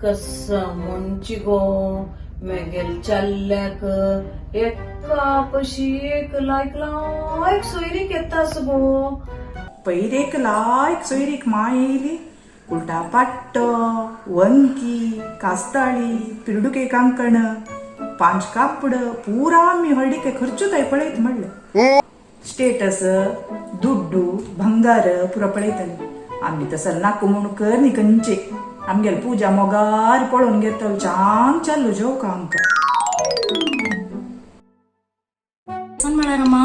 कसं म्हणची गो मेगेल चल्ल्याक एका पशी एक लायक लायक सोयरीक येतास गो. पयर एक लायक सोयरीक मां येयली, उलटा पाट्टो, वंकी, कास्ताळी, पिरडुके कांकण, पांच कापड पुरा आमी हळडीके खर्चुताय पळयत म्हणलें. स्टेटस, दुड्डू, भंगार पुरा पळयताले. आमी तसं नाक म्हूण कर न्ही खंयचे. आमगेल पूजा मोगार पळोवन घेतल, चांग चालू जेवका आमकां. म्हळ्यार मा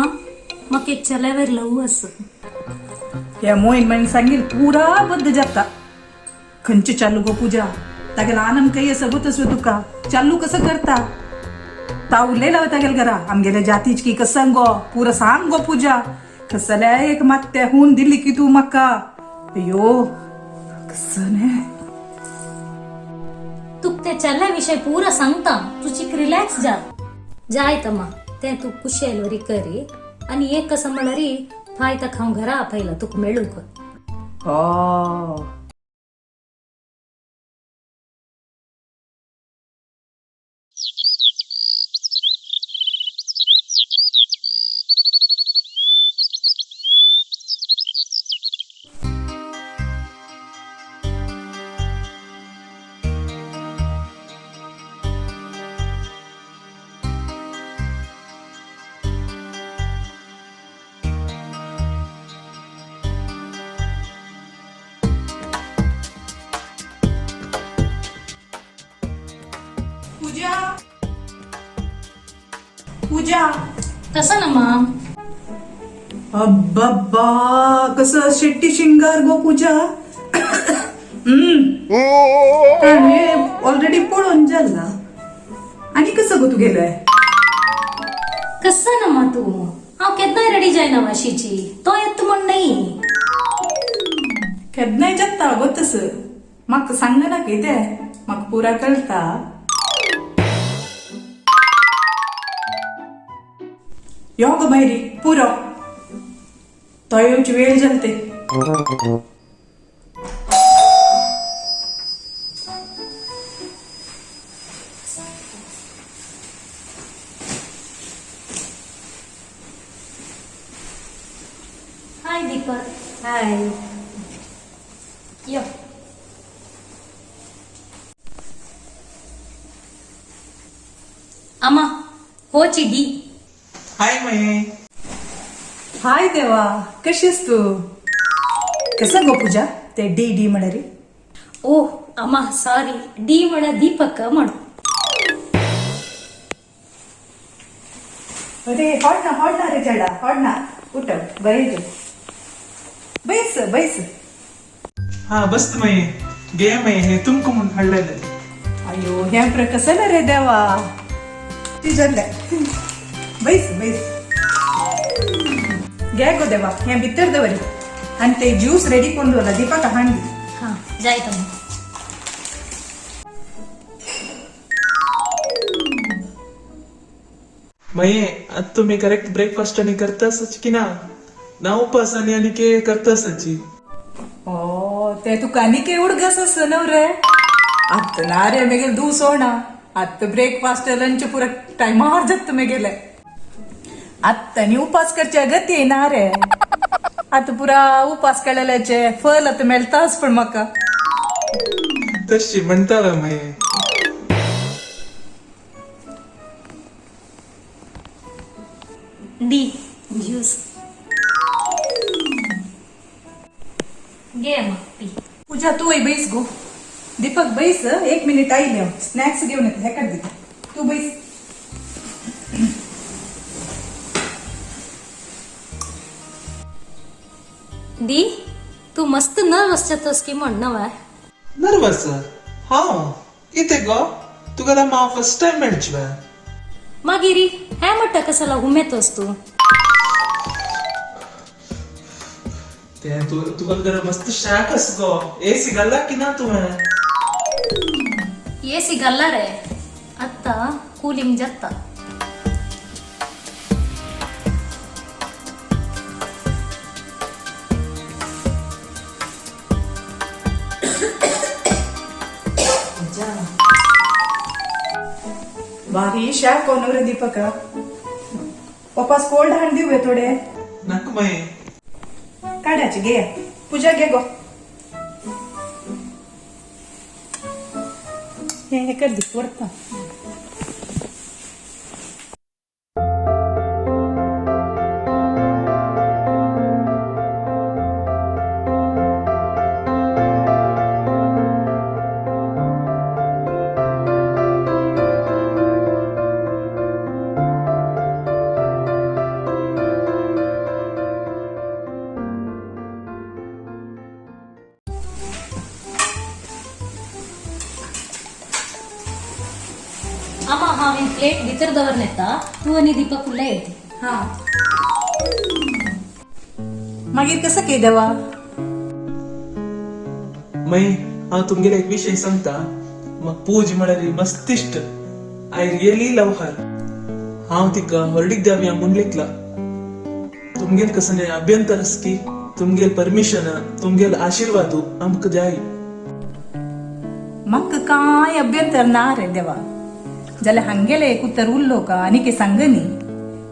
म्हाका एक चल्यावेर लव आसा. ह्या मोहीन मागीर सांगील पुरा बद्द जाता. खंयचे चालू गो पूजा? तागेल आनंद काही आसा गो तसो तुका चालू कसं करता? ता उलयला तागेल घरा आमगेले जातीच की कसं गो पुरा सांग गो पूजा. कसल्या एक मात्ते हून दिली की तू म्हाका. अयो, कसं ने. तुक ते चल्या विशय पुरा सांगता, तूं चिक रिलॅक्स जा. जाय मा तें तूं कुशेल वरी करी. आनी एक कसं म्हळ्यार फाय ताका हांव घरा आपयला तुका मेळूंक. हो. पूजा, पूजा. कसं ना मा? अब्बब्बा, कसं शेट्टी शिंगार गो पूजा. आणि ऑलरेडी पळोवन जाला, आणि कसं गो तू गेलंय? कसं ना मा तूं? हांव केन्नाय रेडी जायना माशीची, तो येत म्हण न्ही. केन्नाय जाता गो तसं, म्हाका सांगना कितें, म्हाका पुरा कळटा. यो गो भायरी, पुरो तो येवची वेळ जाल ते. हाय दीपक. हाय. यो. अम्मा, होची डी. हाय मये. हाय देवा, कशीस तू? कसं गो पूजा, ते डी डी म्हणारी? ओ अम्मा, सॉरी, डी म्हळ्यार दीपक म्हणू. अरे हॉड ना, हॉड ना रे चेडा, हॉड ना. उठ, बैठ, बैस बैस. हा बस मये, गे मये, हे तुमक म्हूण हाडलेले. अयो, हें प्र कसं रे देवा, ती जाल्लें. बैस बैस. घे गो देवा, हें भितर दवरी आनी ते ज्यूस रेडी करून दवरला, दीपाक हाण दी. हा, जायत अम्मा. मये, आत तुमी करेक्ट ब्रेकफास्ट आनी करता की ना? ना उपास आनी आनी के करता सची. ओ, ते तुका आनी के उडगस आसा न्हू रे. आत्त ना रे, मेगेल दूसोणा आत्त ब्रेकफास्ट लंच पुरा टायमार जाता मेगेले. आत्त आनी उपास करचे गती ना रे. आतां पुरा उपास काडलेल्याचे फल आतां मेळटाच पण म्हाका. तशी म्हणताला मये. डी ज्यूस घे अम्मा, पी. पूजा, तू बैस गो. दीपक, बैस. एक मिनिट, आयले, स्नॅक्स घेऊन येते. हेकात दिता, तू बैस. डी, तू मस्त नर्वस जातोस की म्हण नवाय. नर्वस हांव कितें गो? तुगेला हांव फर्स्ट टायम मेळची बे. मागीर हे म्हणटा कसला हुमेतोस तूं. ते तू तुका घर मस्त शाक आस गो. एसी घाल्ला की ना तुवें? एसी घाल्ला रे, आत्तां कुलींग जाता. भारी शाक कोण रे दीपक, पप्पास कोल्ड हाण दिवं थोडे? नाका माये. काडाचे घे, पूजा घे गो. हे हे कर दी वरता. आमा हांवें प्लेट भितर दवरलें येता, तूं आनी दीपक उलय येत. हा, मागीर कसं के देवा? माई, हांव तुमगेले एक विशय सांगता. म्हाका पूज म्हळ्यार मस्त इश्ट. I really love हर. हांव तिका व्हडलीक जावया म्हूण लेखला. तुमगेल कसलें अभ्यंतर आसा की तुमगेल परमिशन, तुमगेल आशिर्वादू आमकां जाय. म्हाका काय अभ्यंतर ना रे देवा. जाल्यार हांगेले एक उतर उरलो का आनी सांगनी.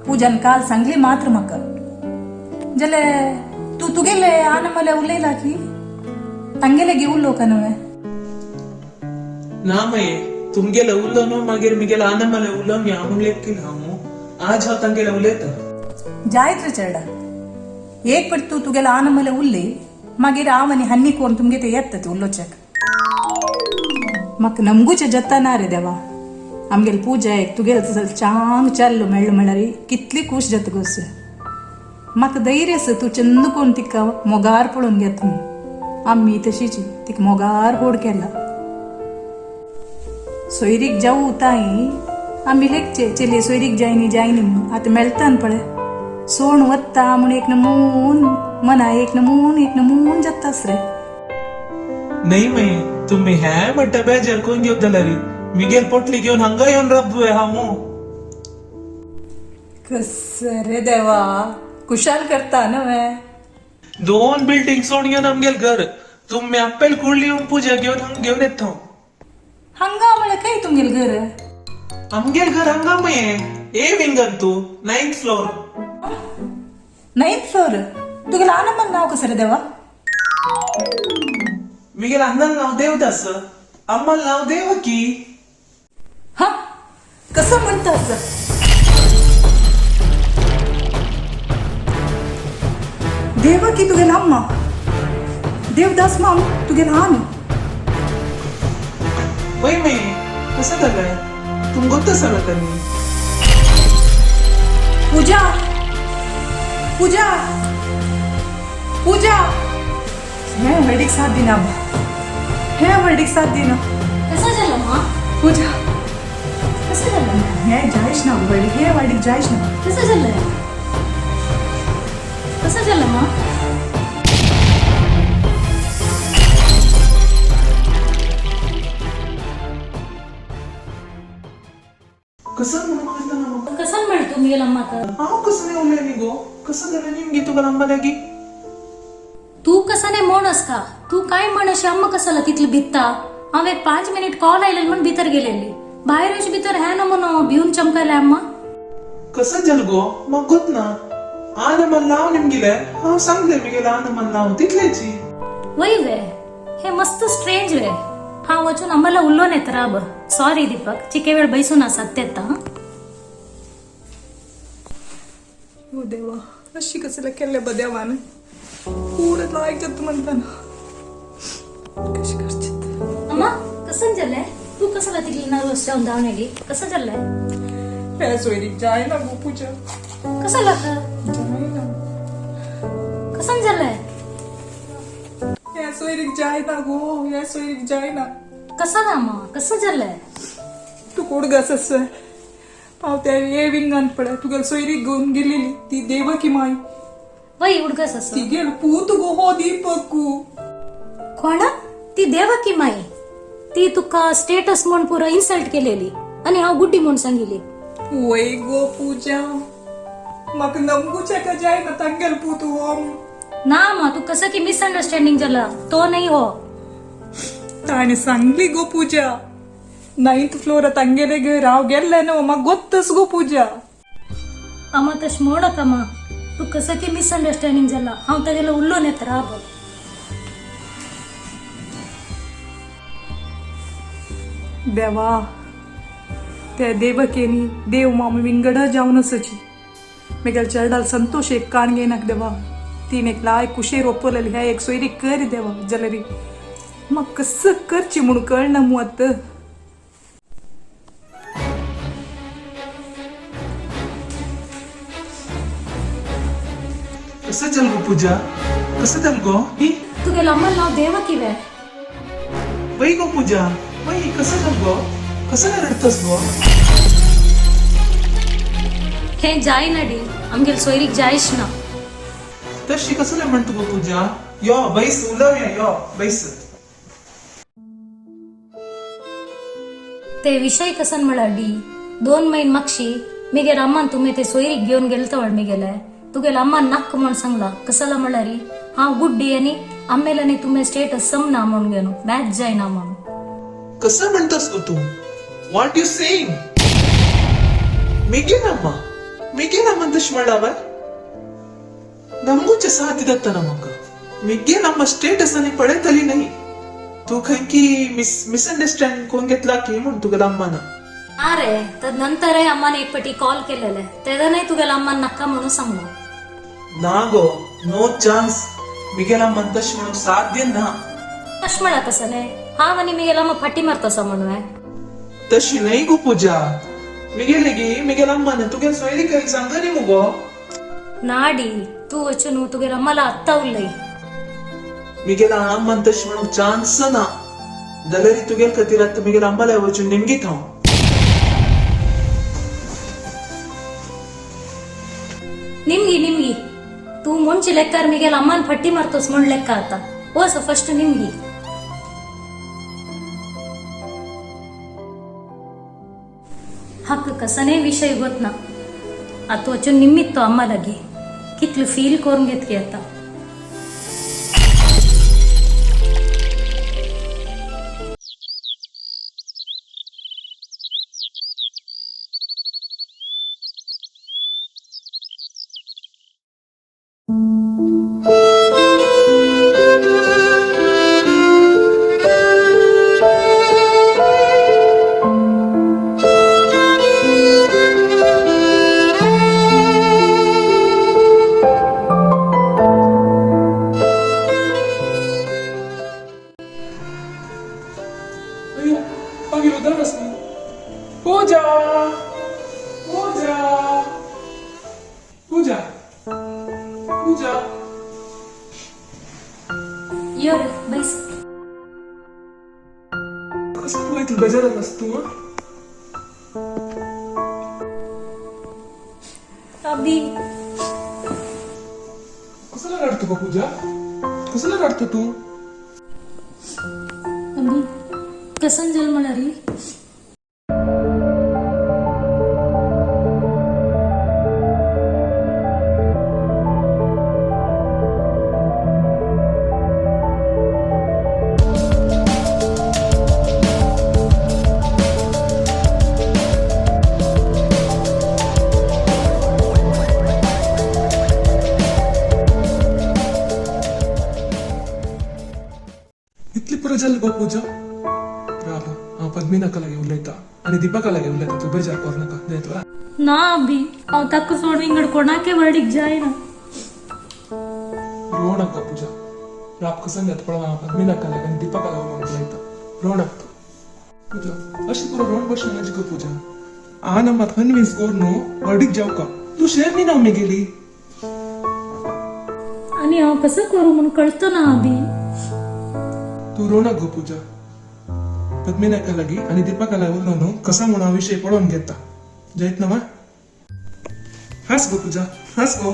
पूजान काल सांगली मात्र म्हाका. जाल्यार तूं तुगेले आना मला उलयला की तांगेले गी उरलो का न्हय? ना माये, तुमगेले उरलो न्हू, मागीर मिगेले आनमले उलोवन या म्हूण लेखील हांव. आज हांव तांगेले उलयता. जायत रे चेडा, एक पट तूं तुगेले आनमले उरली, मागीर हांव आनी हन्नी कोण तुमगे ते येता ते उलोवच्याक. म्हाका नमगूचे जत्ता ना रे देवा. आमगेले पूजा एक तुगेले चांग चाललो मेळ्ळो म्हणल्यार कितली खूश जाता गोस. म्हाका धैर्य आसा तूं चंद कोण तिका मोगार पळोवन घेता म्हूण. आमी तशीच तिका मोगार गोड केला. सोयरीक जावं ताई आमी लेखचे चेली सोयरीक जायनी जायनी म्हूण. आतां मेळटा न्हू पळय, सोण वत्ता म्हूण एक नमून मना एक नमून एक नमून जातास रे. नाही माई, तुम्ही हे म्हणटा बेजार कोण घेवत जाल्यार मिगेल पोटली घेवन हांगा येवन राबवे हांव. कसं रे देवा, कुशाल करता न्हय? दोन बिल्डिंग सोड घेवन आमगेल घर. तुम्ही आप्पेल कुडली येवन पूजा घेवन हांगा घेवन येता हांव. हांगा म्हळ्यार खंय तुमगेल घर? आमगेल घर हांगा मये, ए विंगन तू, नायन्थ फ्लोर. Ninth floor? तुगेलं आनंद नाव कसं रे देवा? मिगेल अण्णान नाव देवदास, अम्मल नाव देवकी. हा, कसं म्हणतात? देवकी तुगेलं अम्मा, देवदास माम तुगेलं आन. वय मये, कसं जालें? तुम गोत्त सांगता न्ही. पूजा, पूजा, पूजा, हे व्हडीक साथ दिना बा, हे व्हडीक साथ दिना. कसं झालं मा? पूजा. कसं झालं? हे जायश ना व्हडीक, हे व्हडीक जायश ना. कसं झालं, कसं झालं मा? कसं म्हणून करता ना म्हाका? कसं म्हणतो मी अम्मा तर? हांव कसं नाही उलय न्ही गो. कसं जालें निमगी तुका अम्मा की? तू कसं नाही म्हणस का? तू काय म्हणशी अम्मा कसाला तिथली भित्ता? हांव एक 5 मिनिट कॉल आयले म्हण भितर गेलेली. बाहेर येवचे भितर ह्या ना म्हणून भिवून चमकायला अम्मा. कसं जालें गो? म्हाका गोत ना. आन मन नाव निमगिले हांव सांगले मिगेले आन मन नाव तितलेची. वय वे, हे मस्त स्ट्रेंज वे. हांव वचून आम्हाला उलोवन येता राब. सॉरी दीपक, चिके वेळ बैसून आसात तेता. ओ देवा, अशी कसं केल्ले बा देवान. पुरं लायक जाता म्हणताना कशी करची? अम्मा, कसं झालंय? तू कसं तिथली नर्वस जाऊन धावून येली? कसं झालंय? हे सोयरीक जाय ना गो पूजा. कसं लाग? जाय ना. कसं झालंय? हे सोयरीक जाय ना गो, हे सोयरीक जाय ना. कसं ना मग, कसं झालंय? तुका उडगास आसा. हांव त्या ए विंगान पळय तुगेली सोयरीक घेवन गेलेली ती देवकी माई. वय उडगास आसा. तिगेल पूत गो हो दीपकू. कोण ती देवकी माई? ती तुका स्टेटस म्हण पुरो इन्सल्ट केलेली आणि हांव गुड्डी म्हूण सांगिली. वय गो पूजा, म्हाका नमगुच्या का जायना तांगेल पूत हो. ना मा, तू कसं की मिसअंडरस्टँडिंग झाला, तो नाही हो. ताणें सांगली गो पूजा, नायन्थ फ्लोर तांगेले घर, हांव गेल्लें न्हू, म्हाका गोत्तच गो पूजा. अम्मा तश मोडक अम्मा, तू कसं की मिसअंडरस्टँडिंग झाला. हांव तागेलो उल्लोन येता राब. देवा, त्या देवकेनी देव मामा विंगड जावन आसाची. मेगेल चेरडाल संतोष एक काण घेयनाक देवा. तीन एक लाय कुशेर ओपलेली ह्या एक सोयरी कर देवा, जाल्यार म्हाका कसं करची म्हूण कळना मू आतां. कसं चल गो पूजा, कसं चल गो ही? तुगेलो अम्मल नाव देवकी वे? वय गो पूजा, वय कसं चल गो, कसं काय रडतस गो? हे जाय नडी, आमगेल सोयरीक जायश ना. तशी कसं काय म्हणतो गो पूजा? यो बैस, उलवया, यो बैस. ते विषय कसन म्हळ्यार डी, 2 म्हयन मागशी मिगेल अम्मान तुमी ते सोयरीक घेवन गेलता वळ मिगेले. तुगेल अम्मान नाक्क म्हूण सांगला, कसला म्हळ्यार हांव गुड्डी आनी आम्मेलानी तुमी स्टेटस समना म्हूण घेवन मॅच जायना म्हणून. कसं म्हणतस गो तू? What you saying? मिगेल अम्मा, मिगेल अम्मान तशी म्हणला नमगूचे साथ दत्त म्हाका. मिगेल अम्मा स्टेटस आनी पळयतली नाही. तू खंय की मिसअंडरस्टँड कोण घेतला की म्हण तुगेल्या अम्मान. अरे तद नंतरय अम्मान एक पटी कॉल केलेले, तेदनाय तुगेल अम्मान नाका म्हणून सांगलो. ना गो, नो चान्स. मिगेल अम्मान तशी म्हणून साध्य ना. तश म्हणा तसं न्ही, हांव आनी मिगेल अम्मा फाटी मारतसा म्हणून. तशी नाही गो पूजा, मिगेले गी मिगेल अम्मान तुगेल सोयरी काही सांगनी मुगो. नाडी, तू वचून तुगेल अम्माला आत्ता उलय. मिगेल अम्मान तशी म्हणून चान्स ना. जाल्यार तुगेल खातीर आतां मिगेल अम्माला वचून निमगीत हांव. निमगी निमगी, तू म्हणची लेक्कार मिगेल अम्मान फट्टी मारतोस म्हण लेक्का आता. वस फर्स्ट निमगी. हक्क कसने विषय गोत ना. आतां वचून निमित्त तो अम्मा लागी कितलो फील करून घेतकी आता. अय्यो, मागीर उदक न्ही. पूजा, पूजा, पूजा, पूजा. यो रे बैस. कसं वयतलं बेजारात आसा तूं? अभी. कसला रडतो गो पूजा, कसला रडतो तू? अभी कसन जल म्हणारी. इतली पुरो जाली गो पूजा? राव, हांव पद्मिनाका लागीं उलयता आनी दीपका लागीं उलयता. तूं बेजार कर नाका न्हय. ना अभी, हांव ताका सोड विंगड कोणाके वर्डीक जायना. रोव नाका पूजा. राब कसं जाता पळय. हांव पद्मिनाका लागीं आनी दीपका लागीं उलोवंक उलयता. रोव नाका तूं पूजा. अशी पुरो रोवन बसून नाजी गो पूजा. आन मात कन्विन्स कर न्हू वर्डीक जावका. तूं शेर न्ही ना मेगेली. आनी हांव कसं करूं म्हूण कळतो ना अभी. तूं रोव नाका गो पूजा. पद्मिनाका लागीं आनी दीपका लागीं उलोवन कसा म्हूण हांव विशय पळोवन घेता. जायत ना मा? हास गो पूजा, हास गो.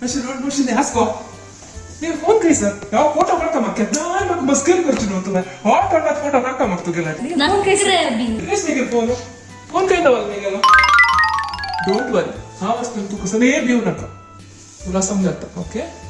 अशें रोड बशिल्लें, हास गो. मी फोन खंय सर? हांव फोटो काडटा म्हाका केन्नाय म्हाका मस्करी करची न्हू तुवें. हॉट हॉटात फोटो काडटा म्हाका तुगेल्या. नाक रे अभी. Please मेगेल phone. फोन खंय दवरला मेगेलो? Don't वरी, हांव आसतना तूं कसलें भिवू नाका. तुला समजाता, ओके?